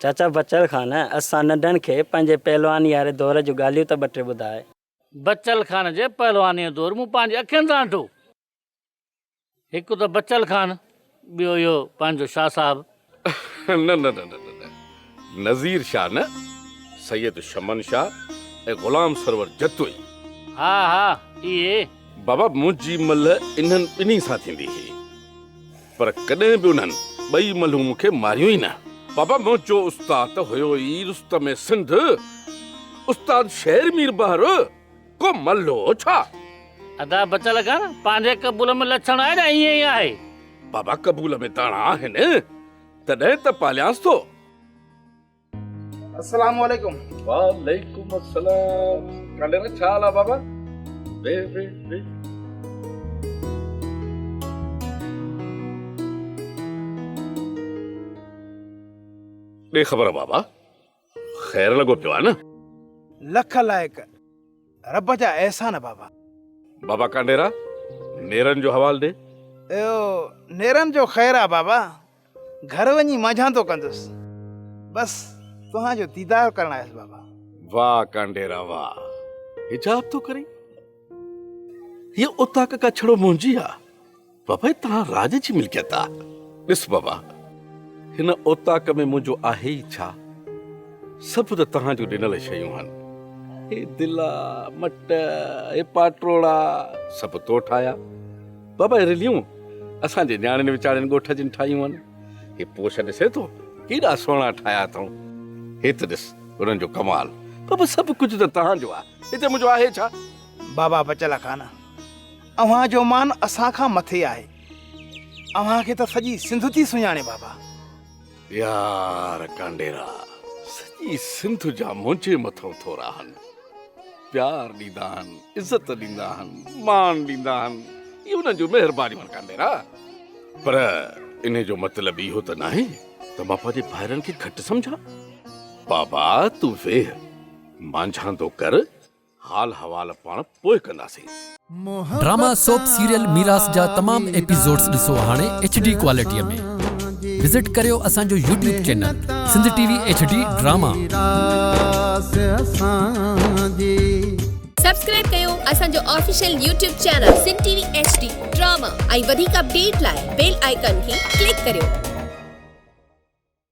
چاچا بچل خان، اسان ننڍن کي پنهنجي پهلواني واري دور جون ڳالهيون ته ٻه ٽي ٻڌاء. بچل خان جي پهلوانيء جو دور مون پنهنجي اکين سان ڏٺو. هڪ ته بچل خان، ٻيو اهو پنهنجو شاهه صاحب. نه نه نه نه نه نذير شاهه نه، سيد شمن شاهه ۽ غلام سرور جتوئي. ها ها اهي. بابا منهنجي ملهه انهن ٻنهي سان ٿيندي هئي. پر ڪڏهن به انهن ٻئي ملهون مون کي ماريون ئي نه. بابا منهنجو استاد ته هيو ئي رستم سنڌ، استاد شير مير بحر، ڪو ملهه هو ڇا؟ ادا بچل خان، پنهنجي قبول ۾ لڇڻ آهي يا ائين ئي آهي؟ بابا قبول ۾ داڻا آهن، تڏهن ته پاليانس ٿو. السلام عليڪم. وعليڪم السلام ڪانڊيرا ڇا حال آ بابا ويھ ويھ ويھ. ڏي خبر بابا خير لڳو پيو آ نه. لک لائق رب جا احسان بابا. بابا ڪانڊيرا نيرن جو حوال ڏي. اهو نيرن جو خير آ بابا گهر وڃي مانجهاندو ڪندس. بس توهان جو ديدار ڪرڻ آيس بابا. واهه ڪانڊيرا واهه حجاب ٿو ڪرين. هيء اوطاق ڪا ڇڙو منهنجي آ. بابا هي توهان راڄ جي ملڪيت آ. ڏس بابا هن اوطاق ۾ منهنجو آهي ئي ڇا؟ سڀ ته توهان جون ڏنل شيون آهن. هي دلا، مٽ، هي پاٽروڙا سڀ تو ٺاهيا. بابا هي رليون اسان جي نياڻين ويچارين ڳوٺ جن ٺاهيون آهن. هي پوش ڏسين ٿو ڪيڏا سهڻا ٺاهيا اٿئون. هي ته ڏس انهن جو ڪمال. بابا سڀ ڪجهه ته توهان جو آهي. هتي منهنجو آهي ڇا؟ بابا بچل خان اوهان جو مان اسان کان مٿي آهي. اوهان کي ته سڄي سنڌ ٿي سڃاڻي بابا. يار ڪانڊيرا سڄي سنڌ جا منهنجي مٿئون ٿورا آهن. پيار ڏيندا آهن، عزت ڏيندا آهن، مان ڏيندا آهن. اهي انهن جون مهربانيون آهن ڪانڊيرا. پر انهي جو مطلب اهو ته ناهي ته مان پنهنجي ڀائرن کي گهٽ سمجهان. بابا تون ويهه، مانجهاندو ڪر. حال حوال پاڻ پوء ڪنداسين. ڊراما سوپ سيريل ميراث جا تمام ايپيسوڊز ڏسو هاڻي ايڇ ڊي ڪوالٽي ۾ وزٽ ڪريو اسان جو YouTube channel Sindh T V H D drama. Subscribe ڪيو اسان جو official YouTube channel Sindh T V H D drama ۽ وڌيڪ اپڊيٽ لاء بيل آئيڪان کي ڪلڪ ڪريو.